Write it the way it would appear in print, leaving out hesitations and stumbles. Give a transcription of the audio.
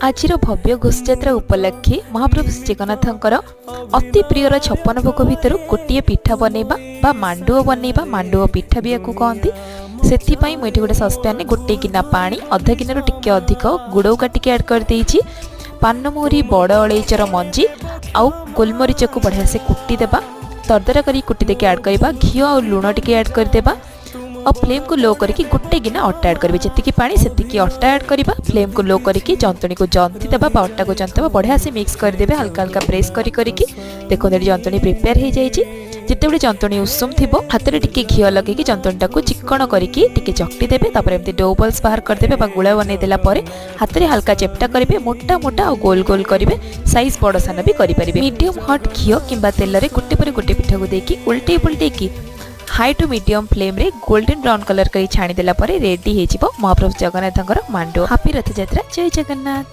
ଆଜିର ଭବ୍ୟ ଘୋଷଯାତ୍ରା ଉପଲକ୍ଷେ ମହାପ୍ରଭୁ ଶ୍ରୀ ଜଗନ୍ନାଥଙ୍କର ଅତି ପ୍ରିୟର 56 ଭୋଗ ଭିତରୁ ଗୋଟିଏ ପିଠା ବନେଇବା ବା ମାଣ୍ଡୁଅ ବନେଇବା। ମାଣ୍ଡୁଅ ପିଠା ବି ୟାକୁ କହନ୍ତି। ସେଥିପାଇଁ ମୁଁ ଏଠି ଗୋଟେ ସସ୍ପ୍ୟାନରେ ଗୋଟେ ଗିନା ପାଣି, ଅଧ ଗିନାରୁ ଟିକେ ଅଧିକ ଗୁଡ଼କୁ କାଟିକି ଆଡ଼୍ କରିଦେଇଛି। ପାନମହୁରି, ବଡ଼ ଅଳେଇଚର ମଞ୍ଜି ଆଉ ଗୋଲମରିଚକୁ ବଢ଼ିଆ ସେ କୁଟିଦେବା। ଦରଦରା କରି କୁଟି ଦେଇକି ଆଡ଼୍ କରିବା। ଘିଅ ଆଉ ଲୁଣ ଟିକେ ଆଡ଼୍ କରିଦେବା ଆଉ ଫ୍ଲେମ୍କୁ ଲୋ କରିକି ଗୋଟେ ଗିନା ଅଟା ଆଡ଼୍ କରିବେ। ଯେତିକି ପାଣି, ସେତିକି ଅଟା ଆଡ଼୍ କରିବା। ଫ୍ଲେମ୍କୁ ଲୋ କରିକି ଜନ୍ତୁଣୀକୁ ଜନ୍ତି ଦେବା ବା ଅଟାକୁ ଜନ୍ତି ଦେବା। ବଢ଼ିଆ ସେ ମିକ୍ସ କରିଦେବେ, ହାଲକା ହାଲକା ପ୍ରେସ୍ କରି କରିକି। ଦେଖନ୍ତୁ, ଏଠି ଜନ୍ତୁଣୀ ପ୍ରିପେୟାର ହେଇଯାଇଛି। ଯେତେବେଳେ ଜନ୍ତୁଣୀ ଉଷୁମ ଥିବ, ହାତରେ ଟିକେ ଘିଅ ଲଗେଇକି ଜନ୍ତୁଣୀଟାକୁ ଚିକ୍କଣ କରିକି ଟିକେ ଚକଟି ଦେବେ। ତାପରେ ଏମିତି do balls ବାହାର କରିଦେବେ ବା ଗୁଳା ବନେଇ ଦେଲା ପରେ ହାତରେ ହାଲକା ଚେପ୍ଟା କରିବେ। ମୋଟା ମୋଟା ଆଉ ଗୋଲ ଗୋଲ କରିବେ। ସାଇଜ୍ ବଡ଼ ସାନ ବି କରିପାରିବେ। ମିଡ଼ିୟମ୍ ହଟ୍ ଘିଅ କିମ୍ବା ତେଲରେ ଗୋଟେ ପରେ ଗୋଟେ ପିଠାକୁ ଦେଇକି ଉଲ୍ଟେଇ ପୁଲ୍ଟେଇକି ହାଇ ଟୁ ମିଡ଼ିୟମ୍ ଫ୍ଲେମ୍ରେ ଗୋଲ୍ଡେନ୍ ବ୍ରାଉନ୍ କଲର୍ କରି ଛାଣିଦେଲା ପରେ ରେଡି ହେଇଯିବ ମହାପ୍ରଭୁ ଜଗନ୍ନାଥଙ୍କର ମାଣ୍ଡୁଅ। ହାପି ରଥଯାତ୍ରା। ଜୟ ଜଗନ୍ନାଥ।